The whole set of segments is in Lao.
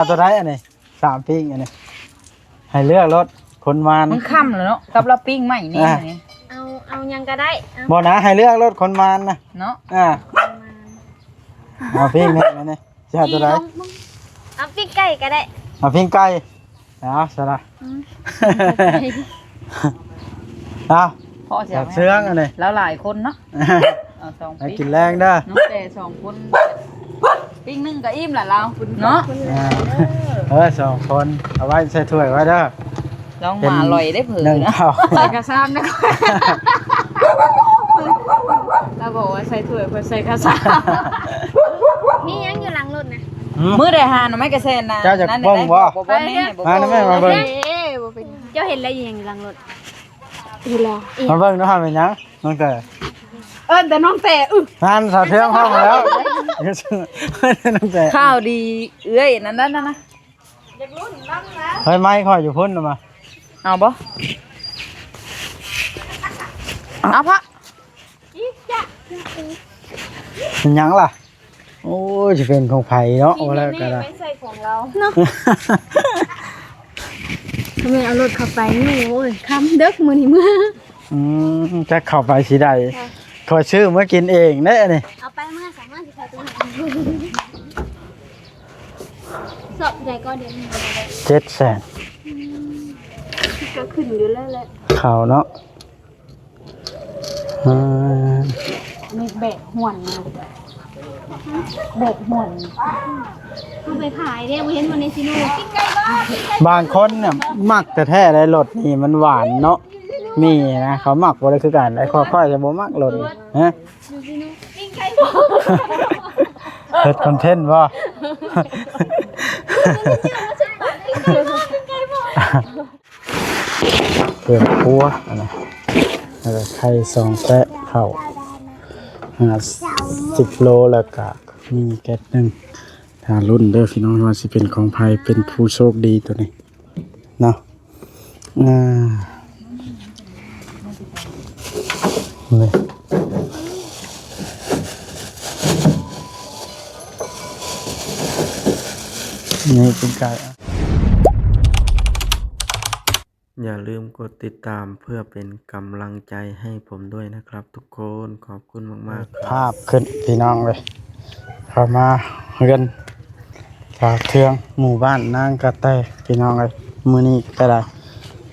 ເອົາໂຕໃດອັນນີ້? ສາມປີ້ງອັນນີ້ ໃຫ້ເລືອກໂລດ ຄົນມານ. ມັນຄ່ຳແລ້ວເນາະ ກັບລາວປີ້ງໃໝ່ນີ້. ອ່ະ ອັນນີ້ ເອົາ ເອົາຫຍັງກໍໄດ້ ເອົາ ບໍ່ນະ ໃຫ້ເລືອກໂລດ ຄົນມານນະ ເນາະ. ອ່າ ເອົາປີ້ງນີ້ ອັນນີ້ ຊິເອົາໂຕໃດ? ເອົາປີ້ງໄກ່ກໍໄດ້ ເອົາປີ້ງໄກ່. ເອົາຊະລະ ອືມ ເອົາ ພໍສຽງ ເຊື່ອງອັນນີ້ ລາວຫຼາຍຄົນເນາະ. ເອົາສອງ ໄປກິນແລງເດີ ນ້ອງແຕ່ສອງຄົນ ປີ້ງໜຶ່ງກໍອີ່ມລະລາວເນາະ. ອ່າ ເອີ ສອງຄົນ ເອົາໄວ້ໃສ່ຖ້ວຍໄວ້ເດີ. ລອງມາອະລ່ອຍໄດ້ເຜີນະ ໃສ່ກະຊາມນະ. ລາວບອກວ່າໃສ່ຖ້ວຍ ເພິ່ນໃສ່ກະຊາມ. ມີຫຍັງຢູ່ຫຼັງລົດນະ? ມື້ໃດຫາໜໍ່ໄມ້ກະແຊນນະ. ເຈົ້າຢາກເບິ່ງບໍ່? ມານຳແມ່ມາເບິ່ງ. ເຈົ້າເຫັນແລ້ວຢູ່ຫຍັງຢູ່ຫຼັງລົດ? ເຫັນແລ້ວ. ມາເບິ່ງດູຫາແມ່ນຫຍັງ ນ້ອງແຕ່. ເອີ້ນແຕ່ນ້ອງແຕ່. ອຶ ນັ້ນສາວເທືອງຮ້ອງແລ້ວ ນ້ອງແຕ່. ຂ່າວດີເອື້ອຍນັ້ນໆ ຢາກລຸ້ນນຳນະ. ເຮີ້ຍ ໄມ້ຂ້ອຍຢູ່ພຸ້ນນະ ມາ ເອົາບໍ່? ເອົາພະ ເປັນຫຍັງລະ? ໂອ້ຍ ຊິເປັນຂອງໃຜເນາະ ວ່າແລ້ວກໍໄດ້ ໄວ້ໃສ່ຂອງລາວເນາະ. ທຳໄມເອົາລົດເຂົ້າໄປຢູ່? ໂອ້ຍ ຄ່ຳເດິກມື້ນີ້ເມືອ. ອືມ ຈັກເຂົ້າໄປຊິໄດ້ ຂ້ອຍຊື້ມາກິນເອງເດ້ນີ້. ເອົາໄປເມືອສາມາດຊິຂາຍຕົວນັ້ນ ສອບໃດກໍເດ ເຈັດແສນ. ອືມ ກໍຂຶ້ນຢູ່ແລ້ວແຫຼະ ເຂົ້າເນາະ. ອ່າ ອັນນີ້ແບກຫວນນະ ແບກຫວນ ເອົາໄປຂາຍເດ້ ບໍ່ເຫັນບໍ່ໃນຊີໂນ. ບາງຄົນນະມັກແທ້ໆ ໄດ໋ ລົດນີ້ມັນຫວານເນາະ. ມີນະ ເຂົາມັກບໍ່ໄດ້ຄືກັນ ໄອ້ຂ້ອຍ ຂ້ອຍຈະບໍ່ມັກລົດນີ້ ຮະ. ເຮັດຄອນເທັນບໍ່? ເຄື່ອງຄົວອັນນະ ແລ້ວກໍໄຂ່ສອງແປະ ເຂົ້າຫ້າສິບໂລ ແລ້ວກໍມີແກັດໜຶ່ງ. ຖ້າລຸ້ນເດີພີ່ນ້ອງ ວ່າຊິເປັນຂອງໃຜເປັນຜູ້ໂຊກດີໂຕນີ້ເນາະ. ອ່າ ນີ້ ນີ້ເປັນການ ຢ່າลืมกดติดตามเพื่อเป็นกำลังใจให้ผมด้วยนะครับทุกคน ขอบคุณมากๆ ครับ ภาพขึ้นพี่น้องเอ้ย เข้ามาเฮือนสาวเทือง หมู่บ้านนางกระแต พี่น้องเอ้ย มื้อนี้ก็ได้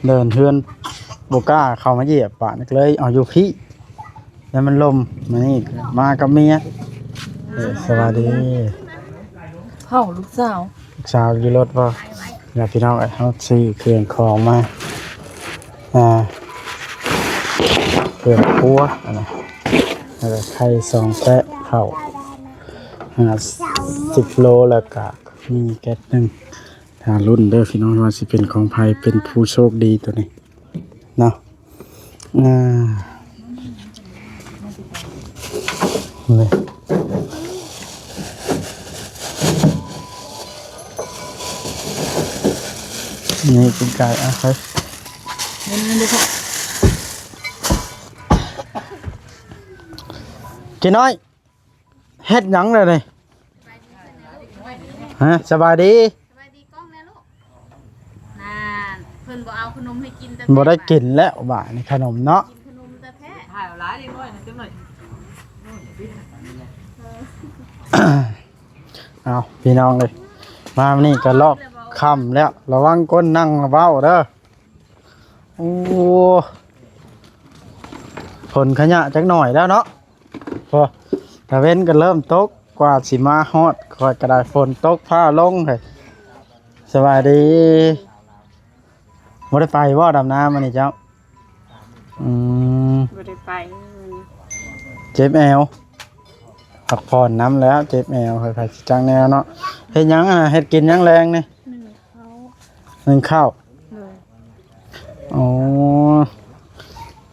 เดินเฮือนบ่กล้าเข้ามาเหยียบ บาดนี้ก็เลยเอาอยู่พี้ แล้วมันลม มื้อนี้มากับเมีย เอ้ย สวัสดี เฮาลูกสาว ลูกสาวอยู่รถบ่? แล้วพี่น้องเอ้ย เฮาซื้อเครื่องของมา อ่า เครื่องครัวอันนะ แล้วก็ไข่สองแปะ ข้าวห้าสิบโล แล้วก็มีแก๊สหนึ่ง ถ้าลุ้นเด้อพี่น้อง ว่าสิเป็นของไผ เป็นผู้โชคดีตัวนี้เนาะ อ่า นี่ นี่เป็นไก่ อ่ะ ไป เดี๋ยวๆๆๆ เจ๊น้อย เฮ็ดหยังเลยนี่ ฮะ สบายดี สบายดีกล้องแน่ลูก นั่น เพิ่นบ่เอาขนมให้กินแต่ บ่ได้กินแล้วบาดนี้ขนมเนาะ กินขนมแต่แท้ ถ่ายเอาหลายเด็กน้อยนะจังหน่อย เอาพี่น้องเอ้ย มานี่ก็รอบค่ำแล้ว ระวังก้นนั่งเว้าเด้อ โอ้ ขนขยะจักหน่อยแล้วเนาะ พอตะเว็นก็เริ่มตก กว่าสิมาฮอด ข้อยก็ได้ฝนตกฟ้าลงเฮ้ย สบายดี บ่ได้ไปบ่ดำนามื้อนี้เจ้า อืม บ่ได้ไป เจ็บแอว พักผ่อนนำแล้ว เจ็บแอว เฮ้ย ไผสิจั่งแนวเนาะ เฮ็ดหยังอะนะ เฮ็ดกินหยังแลงนี่ นึ่งข้าว นึ่งข้าว โดย อ๋อ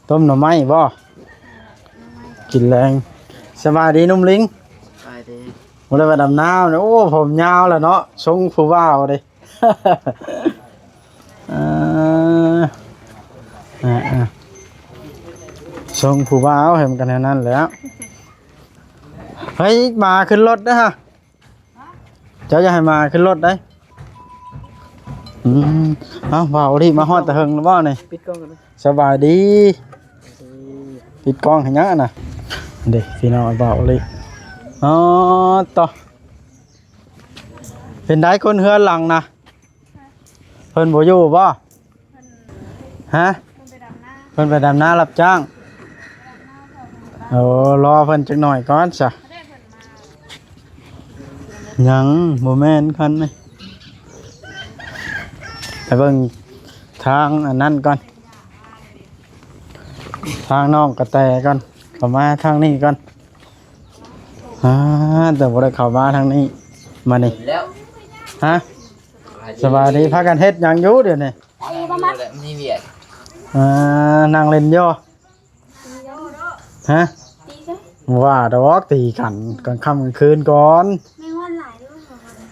ต้มหน่อไม้บ่ กินแลง สบายดีหนุ่มลิง สบายดี บ่ได้ไปดำนาเนี่ย โอ้ ผมยาวแล้วเนาะ ทรงผู้บ่าวเด้ เออ เออ เออ ทรงผู้บ่าว เห็นกันแนวนั้นแหละ เฮ้ย หมาขึ้นรถนะฮะ เจ้าอย่าให้หมาขึ้นรถได้ ອືມ ເອົ້າ ບ່າວໂອລິມາຮອດແຕ່ເຫິງແລ້ວບໍ່ນີ້? ປິດກ້ອງກ່ອນເດີ. ສະບາຍດີ. ອືມ ປິດກ້ອງໃຫ້ຫຍັງນະ? ເດ້ ພີ່ນ້ອງບ່າວໂອລິ. ອໍ ໂຕ ເປັນໃດຄົນເຮືອນຫຼັງນະ? ເພິ່ນບໍ່ຢູ່ບໍ່? ຮະ? ເພິ່ນໄປດຳນາຮັບຈ້າງ. ໂອ້ ລໍເພິ່ນຈັກໜ້ອຍກ່ອນຊະ. ຍັງບໍ່ແມ່ນຄັນນີ້. ໄປເບິ່ງທາງອັນນັ້ນກ່ອນ ທາງນ້ອງກະແຕກ່ອນ ເຂົ້າມາທາງນີ້ກ່ອນ. ອ່າ ແຕ່ບໍ່ໄດ້ເຂົ້າມາທາງນີ້ມານີ້. ແລ້ວ ຮະ? ສະບາຍດີ. ພາກັນເຮັດຫຍັງຢູ່ດຽວນີ້? ໄປຢູ່ບໍ່ມາ ມີວຽກ. ອ່າ ນັ່ງຫຼິ້ນຢູ່. ຮະ? ຕີກັນ. ວ່າດອກ ຕີກັນກາງຄ່ຳກາງຄືນກ່ອນ. ແມງວັນຫຼາຍເດີ.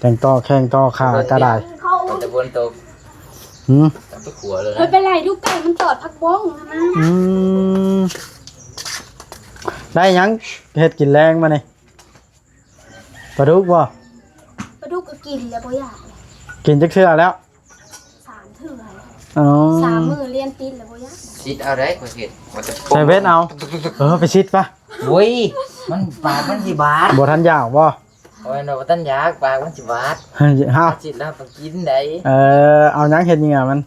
ແຂ່ງຕໍ່ແຂ່ງຕໍ່ ຂາກະໄດ້. ເຂົາ ແຕ່ຝົນຕົກ. ຫືມ? ໄປຂັວເລີຍ. ເອີ ໄປໄລ່ດູໄກ່ມັນຕອດຜັກບົ້ງຫັ້ນນະ. ອືມ ໄດ້ຫຍັງເຮັດກິນແລງມານີ້? ປາດຸກບໍ່? ປາດຸກກໍກິນແລ້ວບໍ່ຢາກ. ກິນຈັກເທື່ອແລ້ວ? ສາມເທື່ອ. ອໍ ສາມມື້ລຽນຕິດແລ້ວບໍ່ຢາກ. ຊິດເອົາໄດ້ ຂ້ອຍເຮັດ ໃສ່ເວັດເອົາ. ເອີ ໄປຊິດປະ. ໂອ້ຍ ມັນ ປາກມັນຊິບາດ. ບໍ່ທັນຢາກບໍ່? ໂອ້ຍ ບໍ່ທັນຢາກ ປາກມັນຊິບາດ. ຮະ? ຊິດແລ້ວຕ້ອງກິນໄດ໋. ເອີ ເອົາຫຍັງເຮັດເຫຍື່ອມັນ?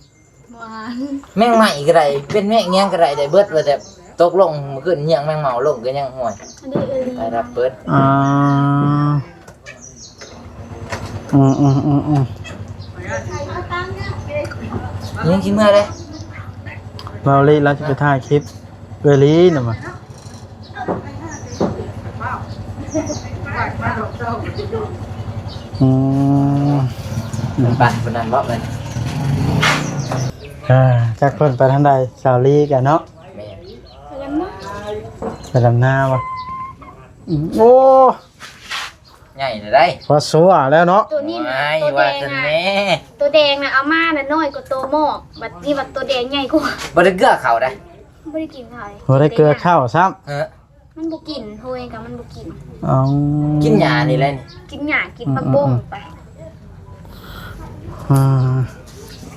ແມງໄມ້ກໍໄດ້ ເປັນແມງຫຍັງກໍໄດ້ ໄດ້ເບິດ. ວ່າແຕ່ຕົກລົງມື້ຄືນ ເຫຍື່ອແມງເມົາລົງກໍຍັງ ໂອ້ຍ ໄດ້ຮັບເບິດ. ອ່າ ອືມໆໆໆ ຍັງຊິເມື່ອເດ້. ເວົ້າລີ ລາວຈະໄປຖ່າຍຄລິບເອື້ອຍລີນະ. ອືມ ເພິ່ນປັ້ນເພິ່ນນັ້ນເບາະແມ່ນ. ອ່າ ຈັກເພິ່ນໄປທາງໃດ ສາວລີກະເນາະ. ແມ່ນ ໄປດຳນາ ໄປດຳນາບໍ່? ອືມ ໂອ້ ໃຫຍ່ແລ້ວໄດ໋. ວ່າຊົ່ວແລ້ວເນາະ. ໂຕນີ້ນະ ໂຕແດງນະ ໂຕແດງນະ ເອົາມານະນ້ອຍກວ່າໂຕໝອກ ບັດນີ້ບັດໂຕແດງໃຫຍ່ກວ່າ. ບໍ່ໄດ້ເກືອເຂົ້າໄດ໋. ບໍ່ໄດ້ກິນເຂົ້າ ບໍ່ໄດ້ເກືອເຂົ້າຊ້ຳ. ເອີ ມັນບໍ່ກິນ ໂຫຍກໍມັນບໍ່ກິນ. ເອົ້າ ກິນຫຍ້ານີ້ແຫຼະນີ້ ກິນຫຍ້າ ກິນຜັກບົ້ງໄປ. ອືມ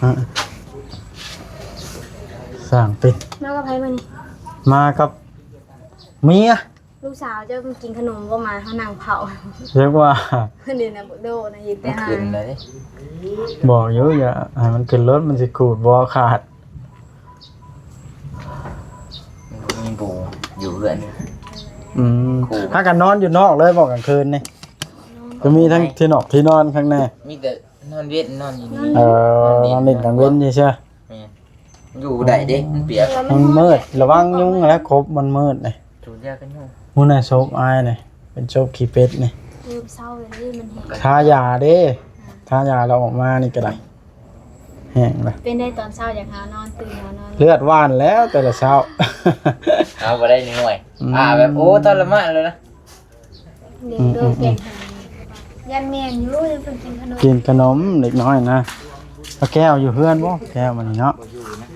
ອືມ ສ້າງເປັນ. ມາກັບໃຜມື້ນີ້? ມາກັບເມຍ. ລູກສາວເຈົ້າກິນຂະໜົມບໍ່? ມາເຮົານັ່ງເຜົາ. ເອີ້ນວ່າ ນີ້ນະ ໂດນະ ເຫັນແຕ່ຫາງ. ບອກຢູ່ ຢ່າໃຫ້ມັນຂຶ້ນລົດ ມັນຊິຂູດບໍ່ຂາດ. ມີໂບຢູ່ເຮືອນ. ອືມ ພາກັນນອນຢູ່ນອກເລີຍບໍ່ກາງຄືນນີ້? ກໍມີທັງທີ່ນອກທີ່ນອນຂ້າງໃນ. ມີແຕ່ນອນເວັນນອນຢູ່ນີ້. ເອີ ນອນເວັນ ນອນຫຼິ້ນກາງເວັນຊື່ໆ. ແມ່ນ ຢູ່ໄດ້ເດ້ ມັນປຽກ. ມັນມືດ ລະວັງຍຸງແຫຼະ ຄົບມັນມືດນີ້. ສູດຢາກັນຍຸງ. ມື້ນັ້ນສົບອ້າຍນີ້ ເປັນສົບຂີ້ເປັດນີ້. ເອີ ເຊົາເລີຍ ມັນແຫ້ງ. ທາຢາເດ້ ທາຢາແລ້ວອອກມານີ້ກໍໄດ້. ແຫ້ງລະ. ເປັນໄດ້ຕອນເຊົ້າຢາກຫາວນອນ ຕື່ນຫາວນອນ. ເລືອດຫວານແລ້ວແຕ່ລະເຊົ້າ. ເອົາບໍ່ໄດ້ນີ້ ຫ້ວຍ. ອືມ ອ່າ ແບບ ໂອ້ ທໍລະມານເລີຍນະ. ອືມໆໆ ຢ້ານແມ່ນຢູ່ ຍັງເພິ່ນກິນຂະໜົມ ກິນຂະໜົມເດັກນ້ອຍນະ. ປ້າແກ້ວຢູ່ເຮືອນບໍ່? ແກ້ວມື້ນີ້ເນາະ. ບໍ່ຢູ່ນະ.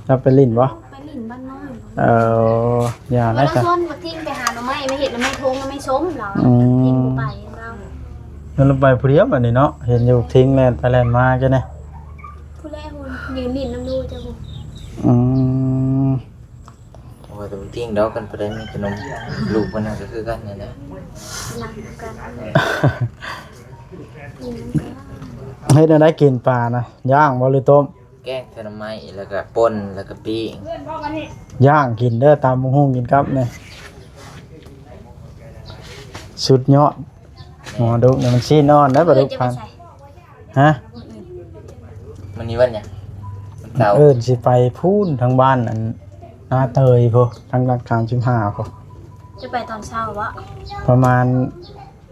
ລາວໄປຫຼິ້ນບໍ່? ໄປຫຼິ້ນບ້ານນ້ອຍ. ເອີ ຢ່າໄດ້ຊະ. ເວລາຊວນບັກທິງໄປຫາໜໍ່ໄມ້ ມາເຮັດໜໍ່ໄມ້ທົງ ໜໍ່ໄມ້ສົ້ມລາວ. ອືມ ທິງບໍ່ໄປລາວ. ແລ້ວລາວໄປຜູ້ດຽວບັດນີ້ເນາະ. ເຫັນຢູ່ທິງແລ່ນໄປແລ່ນມາແຄ່ນີ້. ຜູ້ແລະພຸ້ນ ຢືນຫຼິ້ນນຳລູກເຈົ້າພຸ້ນ. ອືມ ໂອ້ຍ ແຕ່ບໍ່ຕິງດອກ ຄັນຜູ້ໃດມີຂະໜົມ ລູກເພິ່ນນັ້ນກໍຄືກັນນັ້ນແຫຼະ. ນັ່ງນຳກັນ ກິນນຳກັນ. ເຮັດແນວໃດກິນປານະ? ຍ່າງບໍ່ ຫຼືຕົ້ມ? ແກງແຕ່ໜໍ່ໄມ້ ແລ້ວກໍປົ່ນ ແລ້ວກໍປີ້ງ. ຍ່າງກິນເດີ ຕຳບັກຫຸ່ງກິນກັບນີ້ ສຸດຍອດ. ໝໍດຸກນີ້ມັນຊີ້ນອ່ອນເດີ ປາດຸກພັນ. ຮະ? ມື້ອື່ນ ມື້ນີ້ວັນຫຍັງ? ວັນເສົາ. ມື້ອື່ນຊິໄປພຸ້ນທາງບ້ານອັນນາເຕີຍພຸ້ນ ທາງຫຼັກສາມສິບຫ້າພຸ້ນ. ຈະໄປຕອນເຊົ້າບໍ່? ປະມານ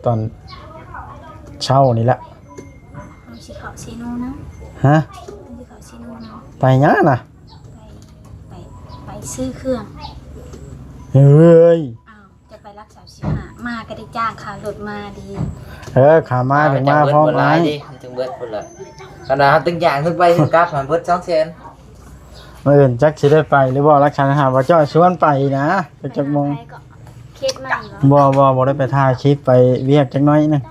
ຕອນເຊົ້ານີ້ແຫຼະ. ເຮົາຊິເຂົ້າເຊໂນນຳ. ຮະ? ເຮົາຊິເຂົ້າເຊໂນນຳ. ໄປຫຍັງນະ? ໄປ ໄປ ໄປຊື້ເຄື່ອງ. ເຮີ້ຍ ອ້າວ ຈະໄປຫຼັກສາມສິບຫ້າ ມາກໍໄດ້ຈ້າງຄ່າລົດມາເດ້. ເອີ ຂາມາ ເອົາ ເຖິງມາພ້ອມອ້າຍ ມັນຈຶ່ງເບິດພຸ້ນລະ. ຂະໜາດເຮົາຕຶງຍ່າງຂຶ້ນໄປຂຶ້ນກັບ ມັນເບິດສອງແສນ. ມື້ອື່ນຈັກຊິໄດ້ໄປຫຼືບໍ່ ລັກສາມສິບຫ້າ ບໍ່ຈ້ອຍຊວນໄປນະ. ໄປຈັກໂມງ? ໄປຫາໃຜກໍ ເຂດໃໝ່ບໍ່? ບໍ່ ບໍ່ ບໍ່ໄດ້ໄປຖ່າຍຄລິບ ໄປວຽກຈັກໜ້ອຍໜຶ່ງ.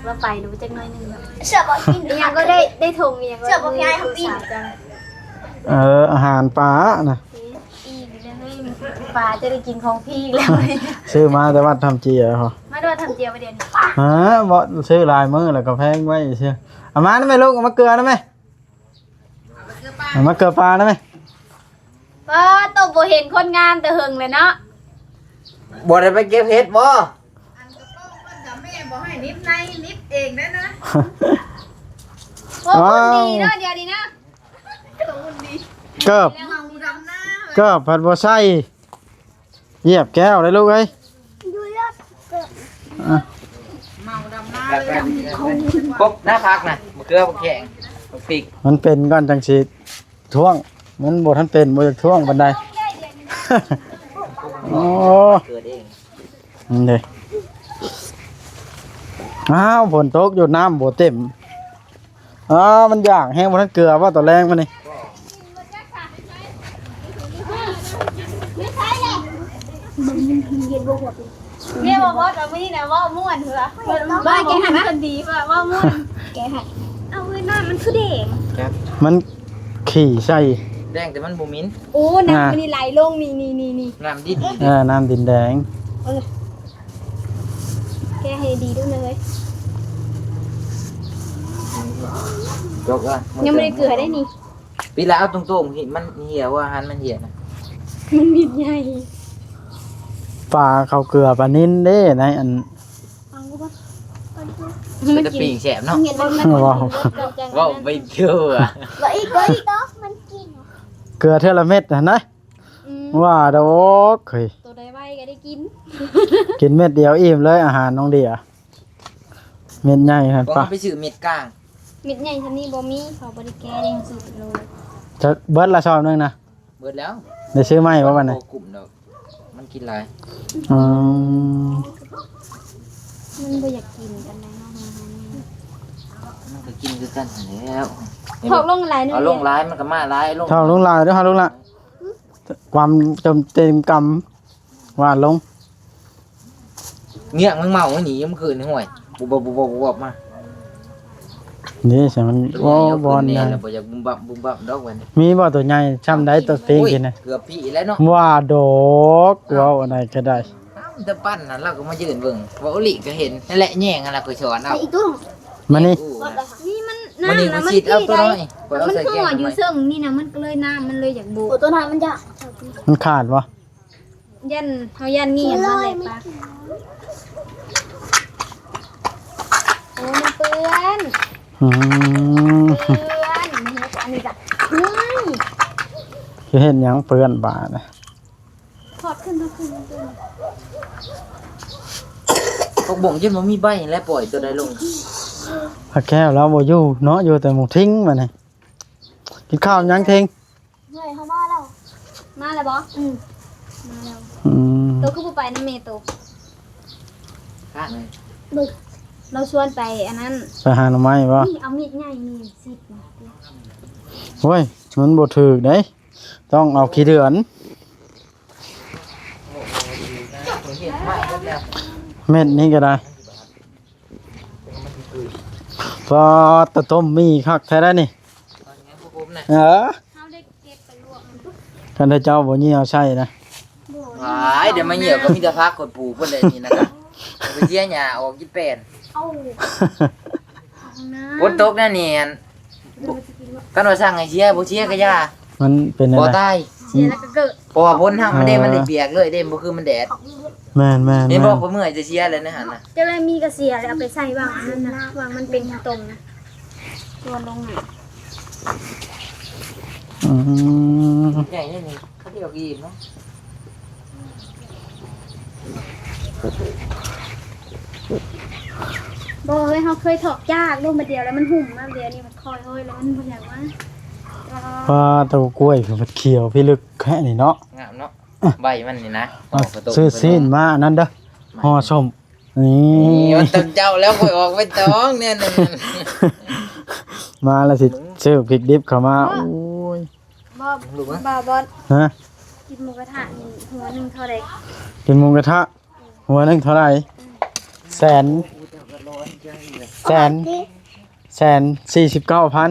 ອ່າ ວ່າໄປດູຈັກໜ້ອຍໜຶ່ງເນາະ. ເສືອບໍ່ກິນ ອີ່ຫຍັງກໍໄດ້ ໄດ້ຖົງອີ່ຫຍັງກໍ ເສືອບໍ່ຍ້າຍເຮົາປີ້ງ ເອີ ອາຫານປານະ ອີ່ມແລ້ວເຮີ້ຍ ປາຈະໄດ້ກິນຂອງພີງແລ້ວ. ຊື້ມາແຕ່ວັດທຳເຈຍ ມາແຕ່ວັດທຳເຈຍປະເດນ ຮະ ບໍ່ ຊື້ຫຼາຍມື້ແລ້ວກໍແພງໄວ້ຊື່. ເອົາມານຳແມ່ລູກ ເອົາມາເກືອນຳແມ່ ເອົາມາເກືອປານຳແມ່. ປາໂຕ ບໍ່ເຫັນຄົນງາມແຕ່ເຫິງແລ້ວເນາະ. ບໍ່ໄດ້ໄປເກັບເຫັດບໍ່? ອັນກະໂປງເພິ່ນກະແມ່ບໍ່ໃຫ້ໜິບໃນ ໜິບເອງໄດ້ນະ. ໂອ້ ອ້າວ ບຸນດີເນາະ ດຽວນີ້ນະ ບຸນດີ. ເກີບ ເໝົາດຳນາ ເກີບພັດບໍ່ໃສ່ ຢຽບແກ້ວໄດ້ລູກເອີຍ. ອ່ະ ເໝົາດຳນາເລີຍ. ຄົບໜ້າຜັກນະ ມະເຂືອ ບັກແຂ້ງ ບັກພິກ ມັນເປັນກ່ອນຈັ່ງຊິ ທ້ວງ ມັນບໍ່ທັນເປັນ ບໍ່ຢາກທ້ວງປານໃດ. ໂອ້ ເກີດເອງ ນີ້ເດ້. ອ້າວ ຝົນຕົກຢູ່ ນ້ຳບໍ່ເຕັມ. ອ້າວ ມັນຢາກແຮງ ບໍ່ທັນເກືອບໍ່ ຕອນແລງມານີ້. ແມ່ບໍ່ບອດວ່າມື້ນີ້ນະເວົ້າມ່ວນເຫືອ ເວົ້າແກໃຫ້ນະ ຄົນດີວ່າເວົ້າມ່ວນ ແກໃຫ້. ເອົາເວີຍ ນ້ຳມັນຄືແດງ ມັນຂີ້ໃສ່ ແດງແຕ່ມັນບໍ່ໝິ່ນ. ໂອ້ ນ້ຳ ອ່າ ມັນນີ້ໄຫຼລົງ ນີ້ໆໆໆ ນ້ຳດິນ ເອີ ນ້ຳດິນແດງ. ເອີ ແກະໃຫ້ດີດູນະເຮີ້ຍ. ຈົກລະ ຍັງບໍ່ໄດ້ເກືອໄດ໋ນີ້. ປີລະເອົາຕົງໆ ມັນເຫ່ຍວ່າ ຫັນມັນເຫ່ຍນະ ມັນມີດໃຫຍ່. ປາເຂົ້າເກືອປານິນເດ້ ໃນອັນ ເປັນຕາປີ້ງແຊບເນາະ. ເວົ້າ ເວົ້າໄປທົ່ວ ບໍ່ອີກ ບໍ່ອີກ ມັນກິນ ເກືອເທື່ອລະເມັດຫັ້ນນະ. ອືມ ວ່າດອກເຮີຍ ໂຕໃດໄວກໍໄດ້ກິນ ກິນເມັດດຽວອີ່ມເລີຍ ອາຫານນ້ອງເດຍ. ເມັດໃຫຍ່ຫັ້ນປະ ໄປຊື້ເມັດກາງ ເມັດໃຫຍ່ຊ່ຳນີ້ບໍ່ມີ ເຂົາບໍ່ໄດ້ແກ່ເດ້ ຊື້ເປັນໂລ. ຈະເບິດລະຊອບໜຶ່ງນະ ເບິດແລ້ວ ໄດ້ຊື້ໃໝ່ບໍ່ບັດນີ້? ບໍ່ກຸ້ມດອກ ມັນກິນຫຼາຍ. ອືມ ມັນບໍ່ຢາກກິນປານໃດເນາະ ມັນກໍກິນຄືກັນຫັ້ນແຫຼ້ວ. ຖອກລົງຫຼາຍໜຶ່ງ ເອົາລົງຫຼາຍມັນກໍມາຫຼາຍ ລົງ ຖອກລົງຫຼາຍເດີ້ ຫາລູກຫຼານ. ຄວາມຈົນເຕັມກຳ ຫວານລົງ. ເງືອກມັນເມົາໄວ້ນີ້ ຍາມມື້ຄືນນີ້ ຫ້ວຍ ບຸບບັບໆໆໆ ມາ. ນີ້ຊະມັນ ໂອ້ ບອນໃຫຍ່ ແລ້ວບໍ່ຢາກບຸບບັບບຸບບັບດອກ ບັດນີ້. ມີບໍ່ຕົວໃຫຍ່ຊ່ຳໃດ ຕົວຕີງກິນນະ? ໂອ້ຍ ເກືອບພີ້ແລ້ວເນາະ. ວ່າດອກ ເວົ້າອັນໃດກໍໄດ້. ເອົາແຕ່ປັ້ນນັ້ນ ລາວກໍມາຢືນເບິ່ງ ເວົ້າອີ່ຫຼີກໍເຫັນ. ນັ້ນແຫຼະ ແຍງຫັ້ນລະ ຂ້ອຍສອນເອົາ. ມານີ້ ນີ້ມັນ ມັນນີ້ ນ້ຳ ຂ້ອຍຊິດເອົາຕົວນ້ອຍ ຂ້ອຍເອົາໃສ່ແກງ ມັນເພິ່ງວ່າຢູ່ເຊິ່ງນີ້ນະ ມັນກໍເລີຍ ນ້ຳມັນເລີຍຢາກໂບກ. ໂອ້ ຕົວນັ້ນມັນຢາກ ມັນຂາດບໍ່? ຢ້ານ ເຮົາຢ້ານມີອັນນັ້ນແຫຼະປະ. ໂອ້ ມັນເປື້ອນ. ອືມ ເປື້ອນ. ອັນນີ້ກະ ອືມ ຊິເຮັດຫຍັງເປື້ອນບາດນະ? ຖອດຂຶ້ນ ຖອດຂຶ້ນ ຖອດຂຶ້ນ. ຜັກບົ້ງຈົນບໍ່ມີໃບແລ້ວ ປ່ອຍຕົວໃດລົງ. ພາແກ້ວລາວບໍ່ຢູ່ເນາະ ຢູ່ແຕ່ໝູກທິງບາດນີ້. ກິນຂ້າວຍັງ ທິງ? ເມື່ອຍ ເຮົາມາແລ້ວ. ມາແລ້ວບໍ່? ອືມ ມາແລ້ວ. ອືມ ໂຕຄືບໍ່ໄປນຳແມ່ໂຕ? ເບິ່ງ ລາວຊວນໄປອັນນັ້ນ ໄປຫາໜໍ່ໄມ້ບໍ່? ນີ້ ເອົາມີດໃຫຍ່ນີ້ຊິດ. ໂອ້ຍ ມັນບໍ່ຖືກເດ້ ຕ້ອງເອົາຂີ້ເດືອນ. ເມັດນີ້ກໍໄດ້. ປາດ ຕາຕົ້ມໝີ່ຄັກແທ້ໄດ໋ນີ້. ເອີ ເຮົາໄດ້ເກັບໄປລວກ. ຄັນໄດ້ເຈົ້າບໍ່ຍ່ຽວໃສ່ນະ. ຫວາຍ ດຽວມາຍ່ຽວກໍມີແຕ່ຜັກຄົນປູເພິ່ນໄດ້ນີ້ນະ. ໄປເສຍຫຍ້າອອກກິນແປ້ນ. ເອົາ ຝົນຕົກແນວນີ້ ຄັນວ່າສັ່ງໃຫ້ເສຍ ບໍ່ເສຍກໍຢ່າ ມັນເປັນແນວໃດ? ບໍ່ຕາຍ ເສຍແລ້ວກໍເກີດ. ເພາະວ່າຝົນຫັ້ນມັນເດ້ ມັນໄດ້ປຽກເລີຍເດ້ ບໍ່ຄືມັນແດດ. ແມ່ນໆໆ ເຫັນບໍ່ ຂ້ອຍເມື່ອຍຈະເສຍແລ້ວໃນຫັ້ນນະ. ເຈົ້າໄດ້ມີກະເສຍແລ້ວ ເອົາໄປໃສ່ຫວ່າງອັນນັ້ນນະ ຫວ່າງມັນເປັນຂະຕົງນະ ຕົວລົງນະ. ອືມ ໃຫຍ່ນີ້ ເຂົາເຈົ້າກິນເນາະ. ບໍ່ເອີຍ ເຮົາເຄີຍຖອກຈາກລົງມາດຽວ ແລ້ວມັນຫຸ້ມມາດຽວນີ້ ມັນຄ່ອຍຫ້ອຍ ແລ້ວມັນບໍ່ຢາກມາ. ປາດ ຕະກ້ວຍຄືມັນຂຽວພິລຶກແທ້ນີ້ເນາະ. ງາມເນາະ ໃບມັນນີ້ນະ. ຊື້ຊີ້ນມາອັນນັ້ນເດີ້ ຫໍ່ສົ້ມ. ນີ້ ນີ້ມັນຕ້ອງເຈົ້າແລ້ວ ຂ້ອຍອອກໄປຕ້ອງແນວນັ້ນ. ມາແລ້ວຊິຊື້ພິກດິບເຂົ້າມາ. ໂອ້ຍ ບໍ່ ບໍ່ ບໍ່ ຮະ ກິນໝູກະທະນີ້ຫົວໜຶ່ງເທົ່າໃດ? ກິນໝູກະທະຫົວໜຶ່ງເທົ່າໃດ? ແສນ. ແສນ ແສນສີ່ສິບເກົ້າພັນ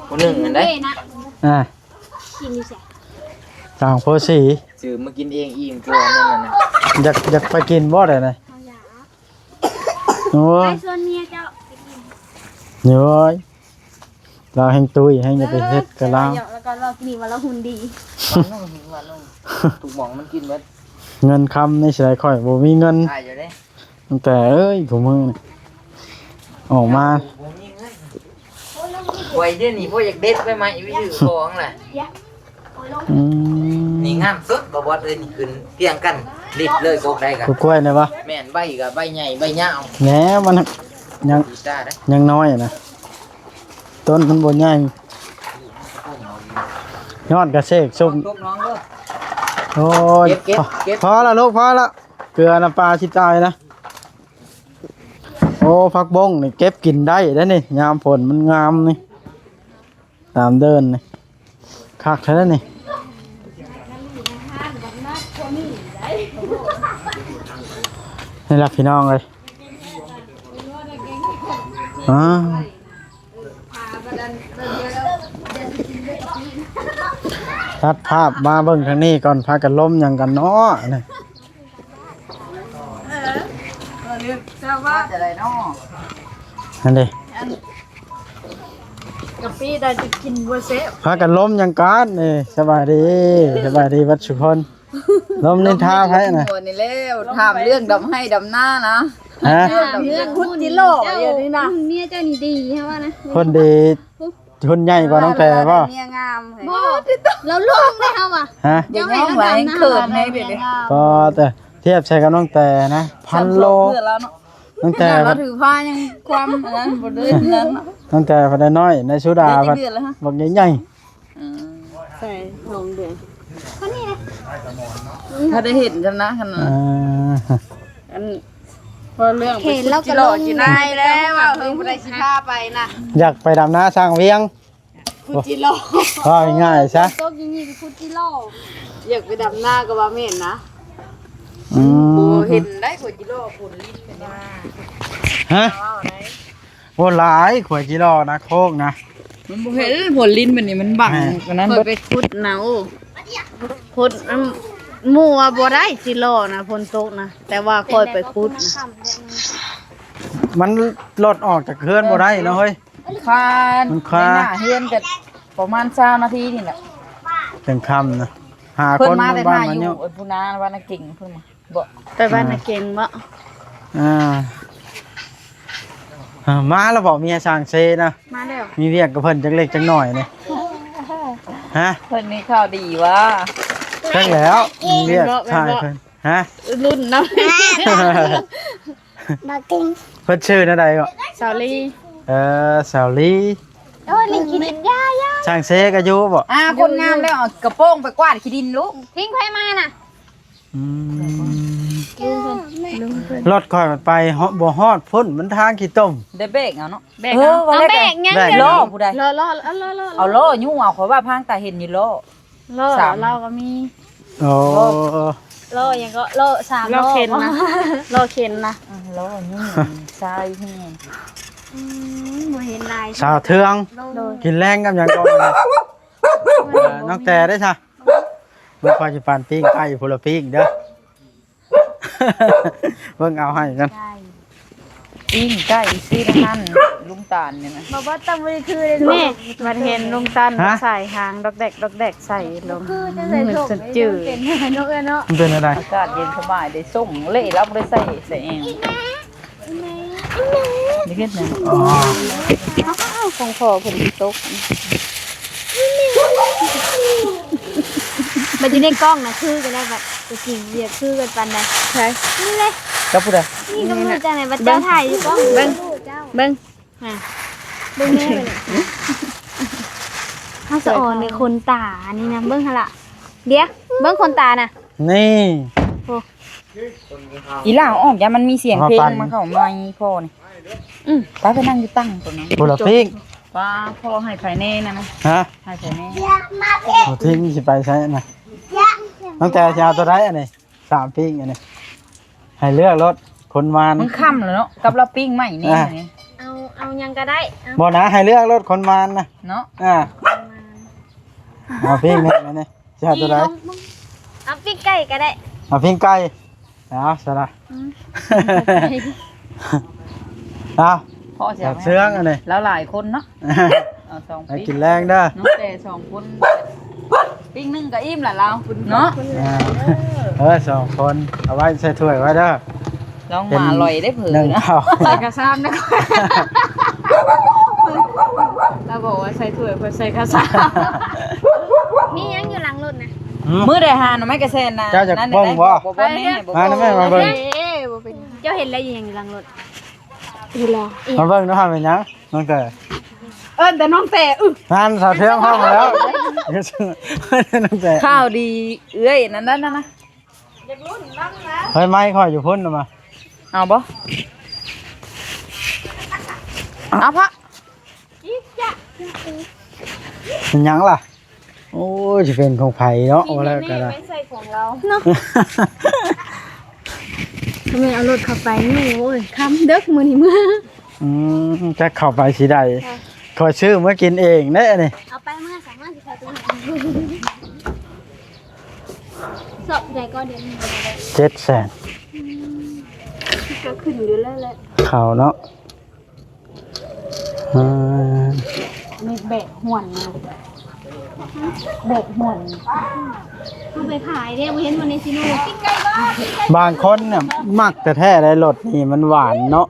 ຜູ້ໜຶ່ງນັ້ນເດ້ ອ່າ ກິນຢູ່ໃສ? ຕ່າງໂພສີ ຊື້ມາກິນເອງອີ່ມກວ່ານັ້ນນະ. ຢາກ ຢາກໄປກິນບໍ່ໄດ໋ນະ? ເຮົາຢາກ ໂອ້ຍ ໄປຊວນເມຍເຈົ້າໄປກິນ. ໂອ້ຍ ລາວແຮ່ງຕຸ້ຍ ແຮ່ງຢ່າໄປເຮັດກັບລາວ. ເອີ ແລ້ວກໍລາວກິນວ່າລາວຫຸ່ນດີ ທຸກໝ່ອງມັນກິນເບິດ. ເງິນຄຳໃນສາຍຂ້ອຍບໍ່ມີເງິນ ຕາຍຢູ່ເດ້. ຕັ້ງແຕ່ເອີຍ ຜູ້ມື້ນີ້ອອກມາ ບໍ່ມີເງິນ. ໄວເດ້ນີ້ ບໍ່ຢາກເດັດໃບໄມ້ໄປຊື້ຂອງແຫຼະ. ອືມ ນີ້ງາມສຸດ ບໍ່ບອດເອີຍ ນີ້ຂຶ້ນທຽງກັນລິດເລີຍ ກົກໄດ້ກະ ກົກກ້ວຍນີ້ຫວາ? ແມ່ນ ໃບກະໃບໃຫຍ່ໃບຍາວ ແໜ ມັນຍັງ ຍັງນ້ອຍນະ ຕົ້ນມັນບໍ່ໃຫຍ່ ຍອດກະເສກຊຸມ. ໂອ້ຍ ເກັບ ເກັບ ພໍລະລູກ ພໍລະ ເກືອນຳປາຊິຕາຍນະ. ໂອ້ ຜັກບົ້ງນີ້ເກັບກິນໄດ້ເດ້ນີ້ ຍາມຝົນມັນງາມນີ້ ຕາມເດີ່ນນີ້ ຄັກແທ້ນີ້. ນີ້ລະພີ່ນ້ອງເອີຍ ອ້າ ຕັດພາບມາເບິ່ງທາງນີ້ກ່ອນ ພາກັນລົມຫຍັງກັນເນາະນີ້. ເອີ ເຈົ້າວ່າຈະໄດ້ເນາະ ອັນນີ້ ອັນກະປິໄດ້ຈະກິນບໍ່ແຊບ ພາກັນລົມຫຍັງກັນນີ້. ສະບາຍດີ ສະບາຍດີເບິດຊຸຄົນ. ລົມນິນທາໃຜນະ? ນີ້ແລ້ວ ຖາມເລື່ອງດຳໄຮ່ດຳນານະ. ຮະ? ເລື່ອງຂຸດຈິຫຼໍ່ດຽວນີ້ນະ ເມຍເຈົ້ານີ້ດີ ເຮົາວ່ານະ ຄົນດີ. ຮຸ່ນໃຫຍ່ກວ່ານ້ອງແຕບໍ່? ເມຍງາມເຮີ້ຍ ບໍ່ ລາວລົງເດ້ເຮົາວ່າ. ຮະ? ຢ່າຮ້ອງຫຼາຍ ເຂີນແຮງເດ. ກໍແຕ່ທຽບໃສ່ກັບນ້ອງແຕນະ ພັນໂລ. ນ້ອງແຕ ລາວຖືພາຍັງຄວາມອັນນັ້ນບໍ່ໄດ້ນັ້ນເນາະ. ນ້ອງແຕພັດໄດ້ນ້ອຍ ໃນສຸດາພັດບັກໃຫຍ່ໆ. ອືມ ໃສ່ສອງເດືອນ ຄົນນີ້ນະ ຖ້າໄດ້ເຫັນຊັ້ນນະ ຄັນ ອ່າ ອັນ ເວົ້າເລື່ອງເຂນລາວກໍລົງຢູ່ນາຍແລ້ວ ເວົ້າເຖິງຜູ້ໃດຊິພາໄປນະ. ຢາກໄປດຳນາສ້າງວຽງ ຂຸດຈິຫຼໍ່ ເວົ້າງ່າຍໆຊະ ຕົກຢູ່ນີ້ຂຸດຈິຫຼໍ່. ຢາກໄປດຳນາກໍວ່າແມ່ນນະ. ອືມ ບໍ່ເຫັນໄດ້ຂຸດຈິຫຼໍ່ ຝົນລິນແບບນີ້ ຮະ ເວົ້າໄດ້. ໂອ້ ຫຼາຍ ຂົວຈິຫຼໍ່ນະ ໂຄກນະ ມັນບໍ່ເຫັນ ຝົນລິນແບບນີ້ມັນບັງ ແມ່ນ ອັນນັ້ນ ຂ້ອຍໄປຂຸດນະ ໂອ້ ຄົນ ອືມ ໝູ່ວ່າບໍ່ໄດ້ຈິຫຼໍ່ນະ ຝົນຕົກນະ ແຕ່ວ່າຂ້ອຍໄປຂຸດນະ ມັນລົດອອກຈາກເຮືອນບໍ່ໄດ້ເນາະເຮີ້ຍ ຄານ ມັນຄາ ໃນໜ້າເຮືອນກໍປະມານຊາວນາທີນີ້ແຫຼະ ເຖິງຄ່ຳນະ ຫາຄົນມາແຕ່ ມາຢູ່ ເອີ ພຸ້ນນາ ບ້ານນາເກັງພຸ້ນນະ. ບໍ່ ໄປບ້ານນາເກັງບໍ່? ອ່າ ອ່າ ມາແລ້ວບໍ່ ເມຍຊ່າງເຊນະ? ມາແລ້ວ ມີວຽກກັບເພິ່ນຈັກເລັກຈັກໜ້ອຍນີ້ ຮະ? ເພິ່ນມີຂ່າວດີຫວາ? ຈັກແລ້ວ ມີວຽກຖ່າຍເພິ່ນ ຮະ? ລຸ້ນນຳ ມາເກັງ ເພິ່ນຊື່ແນວໃດກໍ? ສາວລີ ເອີ ສາວລີ ໂອ້ຍ ຫຼິ້ນຂີ້ດິນ ຢ່າ ຢ່າ ຊ່າງເຊກໍຢູ່ບໍ່? ອ່າ ຄົນງາມແລ້ວ ເອົາກະໂປງໄປກວາດຂີ້ດິນລູກ ພິງໃຜມານະ? ອືມ ລົດຂ້ອຍມັນໄປເຫາະ ບໍ່ຮອດພຸ້ນ ມັນທາງຂີ້ຕົມ ໄດ້ແບກເອົາເນາະ ແບກ ເອີ ເອົາ ເອົາແບກຫຍັງ ແບກ ລໍ້ຜູ້ໃດ ລໍ້ ລໍ້ ເອົາ ລໍ້ ເອົາ ລໍ້ ຍູ້ເອົາ ຂ້ອຍວ່າພາງຕາເຫັນຢູ່ລໍ້ ລໍ້ ສາມ ລາວກໍມີ ໂອ້ ລໍ້ຫຍັງກໍ ລໍ້ ສາມ ລໍ້ເຂັນນະ ລໍ້ເຂັນນະ ອ່າ ລໍ້ຍູ້ຊາຍແຮງ ອືມ ບໍ່ເຫັນຫຼາຍ ສາວເທືອງ ໂດຍ ກິນແລງກັບຫຍັງກໍ ນ້ອງແຕເດ້ຊະ ເບິ່ງຂ້ອຍຊິປານປີ້ງໄກ່ ຜູ້ລະປີ້ງເດີ ເບິ່ງເອົາໃຫ້ກັນ ປີ້ງໄກ່ ຊີ້ນຫັ້ນ ລຸງຕານນີ້ນະ ບໍ່ ບໍ່ຕ້ອງ ບໍ່ໄດ້ຄືເດ້ ແມ່ ບັດເຫັນລຸງຕານ ຮະ ສາຍຫາງດອກແດກດອກແດກໃສ່ລົງ ຄືຈັ່ງໃດ ມັນສົດຈື່ ມັນເປັນແນວໃດ ອາກາດເຢັນສະບາຍເດ້ ສົ່ງເລະ ລາວບໍ່ໄດ້ໃສ່ ໃສ່ແອວ. ໄດ້ເຮັດແລ້ວ ອໍ ຂອງພໍ່ເພິ່ນຕົກ ບັດຢູ່ໃນກ້ອງນະ ຄືກັນໄດ້ບັດ ຕົວຈິງບໍ່ຢາກຄືກັນປານໃດ ໃສ ນີ້ເລີຍ ກັບຜູ້ໃດ ນີ້ກໍບໍ່ຮູ້ຈັກໃດ ບັດເຈົ້າຖ່າຍຢູ່ກ້ອງ ເບິ່ງ ເບິ່ງ ອ່າ ເບິ່ງແນ່ບັດນີ້ ເຮົາສະອອນໃນຂົນຕານີ້ນະ ເບິ່ງຫັ້ນລະ ດຽວ ເບິ່ງຂົນຕານະ ນີ້ ໂອ້ ອີຫຼາວອອກ ຢ້ານມັນມີສຽງເພງມາເຂົ້າໃນພໍ່ນີ້ ອືມ ໄປ ໄປນັ່ງຢູ່ຕັ່ງຕົວນັ້ນ ບໍ່ລະພີກ ວ່າພໍ່ໃຫ້ໃຜແນ່ນັ້ນນະ ຮະ ໃຫ້ໃຜແນ່ ບໍ່ຖິ້ມຊິໄປໃສນະ ຕັ້ງແຕ່ຊິເອົາຕົວໃດອັນນີ້ ສາມປີກອັນນີ້ ໃຫ້ເລືອກໂລດ ຄົນມານ ມັນຄ່ຳແລ້ວເນາະ ກັບລາວປີ້ງໄມ້ນີ້ ອ່າ ນີ້ ເອົາ ເອົາຫຍັງກໍໄດ້ ເອົາ ບໍ່ນະ ໃຫ້ເລືອກໂລດຄົນມານນະ ເນາະ ອ່າ ເອົາປີ້ງນີ້ ນີ້ ຊິເອົາຕົວໃດ? ເອົາປີ້ງໄກ່ກໍໄດ້ ເອົາປີ້ງໄກ່ ເອົາຊະລະ ອືມ ເອົາ ພໍຊິເອົາ ເຊື່ອງອັນນີ້ ລາວຫຼາຍຄົນເນາະ ເອົາສອງ ໄປກິນແລງເດີ ນ້ອງແຕ່ສອງຄົນ ປີ້ງໜຶ່ງກໍອີ່ມລະລາວເນາະ ອ່າ ເອີ ສອງຄົນ ເອົາໄວ້ໃສ່ຖ້ວຍໄວ້ເດີ ລອງມາອະລ່ອຍໄດ້ເຜີ ໜຶ່ງເນາະ ເຂົ້າ ໃສ່ຂາສາມນະ ລາວບອກວ່າໃສ່ຖ້ວຍ ເພິ່ນໃສ່ຂາສາມ ມີຫຍັງຢູ່ຫຼັງລົດນະ? ຫືມ? ມື້ໃດຫາໜໍ່ໄມ້ກະແຊນນະ ເຈົ້າຈະເບິ່ງບໍ່? ບໍ່ ບໍ່ແນ່ ບໍ່ ມານຳແມ່ມາເບິ່ງ ເອີ ບໍ່ເປັນຫຍັງ ເຈົ້າເຫັນແລ້ວຢູ່ຫຍັງຢູ່ຫຼັງລົດ? ເຫັນແລ້ວ ມາເບິ່ງດູຫາເປັນຫຍັງ ນ້ອງເຕີ ເອີ້ນແຕ່ນ້ອງແຕ່ ອຶ ນັ້ນສາວເທືອງຮ້ອງແລ້ວ ນ້ອງແຕ່ ຂ່າວດີເອື້ອຍນັ້ນນັ້ນນະ ຢາກລຸ້ນນຳນະ ເຮີ້ຍ ໄມ້ຂ້ອຍຢູ່ພຸ້ນນະ ມາ ເອົາບໍ່? ເອົາພະ ເປັນຫຍັງລະ? ໂອ້ຍ ຊິເປັນຂອງໃຜເນາະ ວ່າແລ້ວກໍໄດ້ ໄວ້ໃສ່ຂອງລາວເນາະ ແມ່ນເອົາລົດເຂົ້າໄປຢູ່ ໂອ້ຍ ຄ່ຳເດິກມື້ນີ້ເມືອ ອືມ ຈັກເຂົ້າໄປຊິໄດ້ ຂ້ອຍຊື້ມາກິນເອງເດ້ນີ້ ເອົາໄປເມືອສາມາດຊິຂາຍຕົວໃດ ຊອບໃດກໍດຽວນີ້ ເຈັດແສນ ອືມ ກໍຂຶ້ນຢູ່ແລ້ວແຫຼະ ເຂົ້າເນາະ ອ່າ ນີ້ແບກຫວນນະ ແບກຫວນ ເອົາໄປຂາຍເດ້ ບໍ່ເຫັນບໍ່ໃນຊີໂນ ບາງຄົນນະມັກແທ້ໆ ໄດ໋ ລົດນີ້ມັນຫວານເນາະ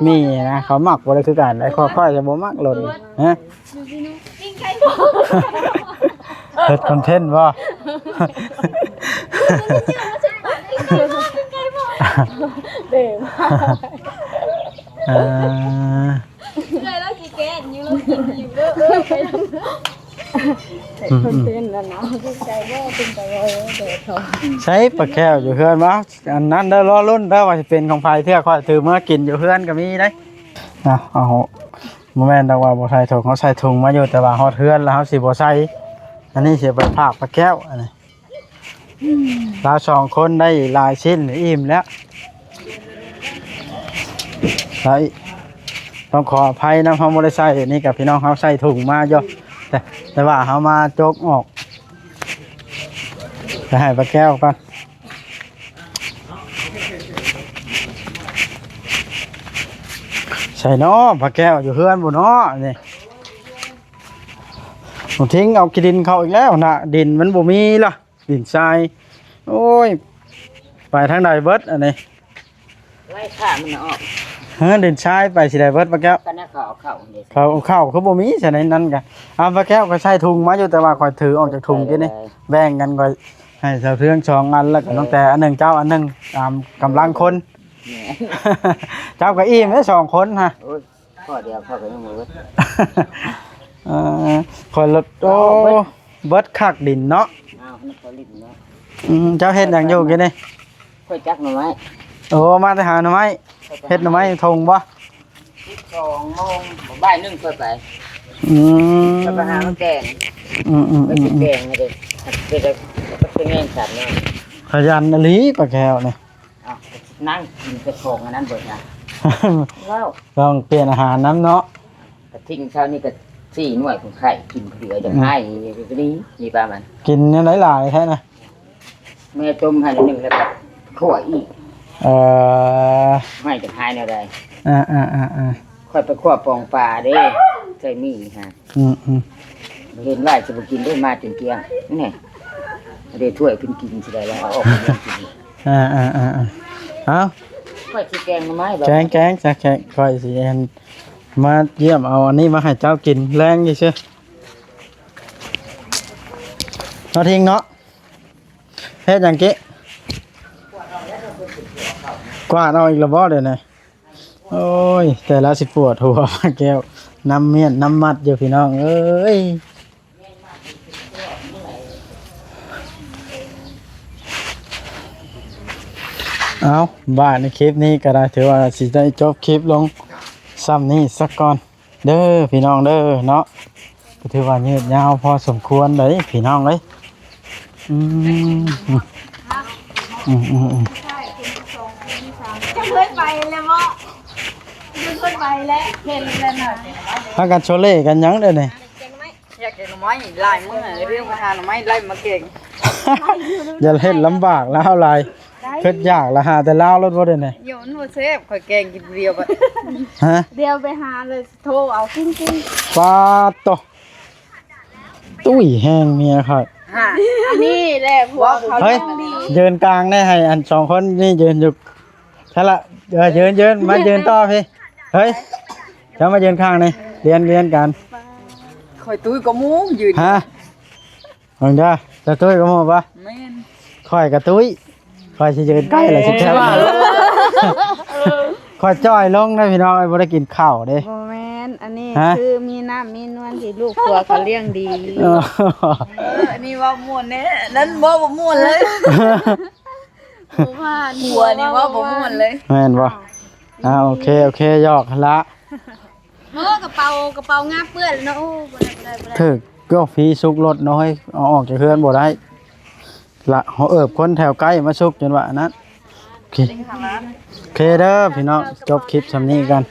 ມີນະ ເຂົາມັກບໍ່ໄດ້ຄືກັນ ໄອ້ຂ້ອຍ ຂ້ອຍຈະບໍ່ມັກລົດນີ້ ຮະ ເຮັດຄອນເທັນບໍ່? ເອີ ເອື້ອຍລາວຂີ້ແກນຢູ່ ລາວກິນອີ່ມເດີ ເອີ ໄປ ອືມ ຄອນເທັນແລ້ວເນາະ ກິນໄກ່ບໍ່ ກິນໄກ່ບໍ່ ແດດເຂົາ ໃສປາແກ້ວຢູ່ເຮືອນບໍ່? ອັນນັ້ນເດີ ລໍລຸ້ນເດີວ່າຊິເປັນຂອງໃຜ ເທື່ອຂ້ອຍຖືເມືອກິນຢູ່ເຮືອນກໍມີເດ້ ເອົາ ເອົາ ບໍ່ແມ່ນດອກວ່າບໍ່ໃສ່ຖົງ ເຮົາໃສ່ຖົງມາຢູ່ ແຕ່ວ່າຮອດເຮືອນແລ້ວເຮົາຊິບໍ່ໃສ່ ອັນນີ້ຊິໄປຝາກປາແກ້ວ ອັນນີ້ ອືມ ລາວສອງຄົນໄດ້ຫຼາຍຊິ້ນ ອີ່ມແລ້ວ ໄດ້ ຕ້ອງຂໍອະໄພນຳ ເຮົາບໍ່ໄດ້ໃສ່ ນີ້ກັບພີ່ນ້ອງເຮົາໃສ່ຖົງມາຢູ່ ແຕ່ ແຕ່ວ່າເຮົາມາຈົກອອກ ໄປໃຫ້ປາແກ້ວກ່ອນ ໃສເນາະ ປາແກ້ວຢູ່ເຮືອນບໍ່ເນາະ ນີ້ ນ້ອງທິງເອົາຂີ້ດິນເຂົ້າອີກແລ້ວນະ ດິນມັນບໍ່ມີລະ ດິນຊາຍ ໂອ້ຍ ໄປທາງໃດເບິດອັນນີ້ ໄວ້ຂ້າມັນອອກ ເຮີ ດິນຊາຍໄປຊິໄດ້ເບິດປາແກ້ວ ກໍແນວເຂົາເອົາເຂົ້ານີ້ ເຂົາເອົາເຂົ້າຄືບໍ່ມີຊະໃນນັ້ນກະ ອ່າ ປາແກ້ວກໍໃສ່ຖົງມາຢູ່ ແຕ່ວ່າຂ້ອຍຖືອອກຈາກຖົງກິນນີ້ ແບ່ງກັນ ຂ້ອຍໃຫ້ສາວເທືອງສອງອັນ ແລ້ວກໍນ້ອງແຕ່ອັນໜຶ່ງ ເຈົ້າອັນໜຶ່ງ ຕາມກຳລັງຄົນ ແມ່ນ ເຈົ້າກໍອີ່ມເດ້ສອງຄົນຮະ ໂອ້ຍ ພໍດຽວເຂົາກໍຍັງບໍ່ເບິດ ເອີ ຂ້ອຍລົດ ໂອ້ ເບິດ ເບິດຄັກດິນເນາະ ອ້າວ ມັນກໍຫຼິ້ນເນາະ ອືມ ເຈົ້າເຮັດຫຍັງຢູ່ກີ້ນີ້? ຂ້ອຍຈັກໜໍ່ໄມ້ ໂອ້ ມາແຕ່ຫາໜໍ່ໄມ້ ເຮັດໜໍ່ໄມ້ຖົງບໍ່? ສິບສອງໂມງ ບ່າຍໜຶ່ງຂ້ອຍໄປ ອືມ ຂ້ອຍໄປຫາມາແກງ ອືມໆໆ ໄປກິນແກງໃຫ້ເດ້ ເຮັດໃຫ້ ເຮັດແກງສາມແນວ ຂະຫຍັນອີ່ຫຼີປາແກ້ວນີ້ ອ້າວ ນັ່ງກິນແຕ່ຂອງອັນນັ້ນເບິດນະ ເວົ້າ ຕ້ອງປ່ຽນອາຫານນຳເນາະ ກະທິງເຊົ້ານີ້ກະສີ່ໜ່ວຍ ຜູ້ໄຂ້ກິນຜູ້ດຽວ ອືມ ຢາກໄຫ້ ນີ້ ນີ້ປາມັນ ກິນແນວໃດຫຼາຍແທ້ນະ ແມ່ຕົ້ມໃຫ້ໜ້ອຍໜຶ່ງ ແລ້ວກະຂົ້ວອີກ ເອີ ໃຫ້ຈະຂາຍແນວໃດ ອ່າໆໆໆ ຂ້ອຍໄປຂົ້ວປອງປາເດ້ ໃສ່ໝີ່ຫັ້ນ ອືມໆ ເຫັນວ່າຊິບໍ່ກິນເດ້ ມາຈົນກ້ຽງ ນີ້ ເດ້ຖ້ວຍເພິ່ນກິນຊິໄດ້ແລ້ວ ເອົາອອກມາກິນ ອ່າໆໆໆ ເອົາ ຂ້ອຍຊິແກງໜໍ່ໄມ້ບໍ່ ແກງໆ ຊະ ແກງ ຂ້ອຍຊິອັນ ມາຢ້ຽມເອົາອັນນີ້ມາໃຫ້ເຈົ້າກິນແລງນີ້ຊື່ ເນາະ ທິງເນາະ ເຮັດຫຍັງເກະ ກວາດເອົາອີກແລ້ວບໍ່ດຽວນີ້? ໂອ້ຍ ແຕ່ລະຊິປວດຫົວ ແກ້ວ ນຳມ້ຽນນຳມັດຢູ່ພີ່ນ້ອງເອີຍ. ເອົາ ບາດໃນຄລິບນີ້ກໍໄດ້ ຖືວ່າຊິໄດ້ຈົບຄລິບລົງຊ່ຳນີ້ສາກ່ອນເດີພີ່ນ້ອງເດີເນາະ ກໍຖືວ່າຍືດຍາວພໍສົມຄວນເດ້ພີ່ນ້ອງເອີຍ. ອືມ ອືມ ອືມ ອືມ ອືມ ອືມ ໃຊ່ ເປັນສອງຄົນສາມຄົນ ເຄີຍໄປແລ້ວບໍ່? ເຄີຍໄປແລ້ວ ເຫັນແລ້ວນະ. ພາກັນໂຊເລກັນຫຍັງເດ້ນີ້? ຢາກແກງໜໍ່ໄມ້ ຫຼາຍມື້ແລ້ວ ເລື່ອງມາຫາໜໍ່ໄມ້ ໄລ່ມາແກງ. ຢ່າເຮັດລຳບາກລາວຫຼາຍ. ຄິດຢາກລະຫາແຕ່ລາວໂລດບໍ່ເດ້ນີ້? ໂຍ ມັນບໍ່ແຊບ ຂ້ອຍແກງກິນຜູ້ດຽວບັດ. ຮະ? ດຽວໄປຫາເລີຍ ໂທເອົາ ກິນໆ. ປາດໂຕ ຕຸ້ຍແຮງເມຍຂ້ອຍ. ຮະ? ອັນນີ້ແຫຼະພວກເຂົາ ເຮີ້ຍ ດວງດີ. ຢືນກາງແດ່ ໃຫ້ອັນສອງຄົນນີ້ຢືນຢູ່ ຊັ້ນລະ. ເອີ ຢືນ ຢືນ ມາຢືນຕໍ່ພີ້. ເຮີ້ຍ ເຈົ້າມາຢືນຂ້າງນີ້ ລຽນ ລຽນກັນ. ຂ້ອຍຕຸ້ຍກວ່າໝູ່ຢືນ. ຮະ? ເບິ່ງເດີ ເຈົ້າຕຸ້ຍກວ່າໝູ່ບໍ່? ແມ່ນ. ຂ້ອຍກະຕຸ້ຍ ຂ້ອຍຊິຢືນໃກ້ລະຊິແຄບ. ຂ້ອຍຈ່ອຍລົງເດີພີ່ນ້ອງເອີຍ ບໍ່ໄດ້ກິນເຂົ້າເດ້. ບໍ່ແມ່ນ ອັນນີ້ ຮະ? ຄືມີນ້ຳມີນວນທີ່ລູກຜົວເຂົາລ້ຽງດີ. ເອີ ເອີ ອັນນີ້ເວົ້າມ່ວນເດ້ ນັ້ນເວົ້າບໍ່ມ່ວນເລີຍ. ບໍ່ຜ່ານ ຜົວນີ້ເວົ້າບໍ່ມ່ວນເລີຍ. ແມ່ນບໍ່? ອ່າ ໂອເຄ ໂອເຄ ຢອກຫັ້ນລະ. ໂອ້ ກະເປົາ ກະເປົາງາເປື້ອນແລ້ວເນາະ. ໂອ້ ບໍ່ໄດ້ ບໍ່ໄດ້ ບໍ່ໄດ້. ຖືກກວກຜີຊຸກລົດເນາະເຮີ້ຍ ເອົາອອກຈາກເຮືອນບໍ່ໄດ້ລະ. ເຮົາເອີບຄົນແຖວໃກ້ມາຊຸກຈົນວ່າອັນນັ້ນ. ໂອເຄ ໂອເຄເດີພີ່ນ້ອງ ຈົບຄລິບຊ່ຳນີ້ກັນ.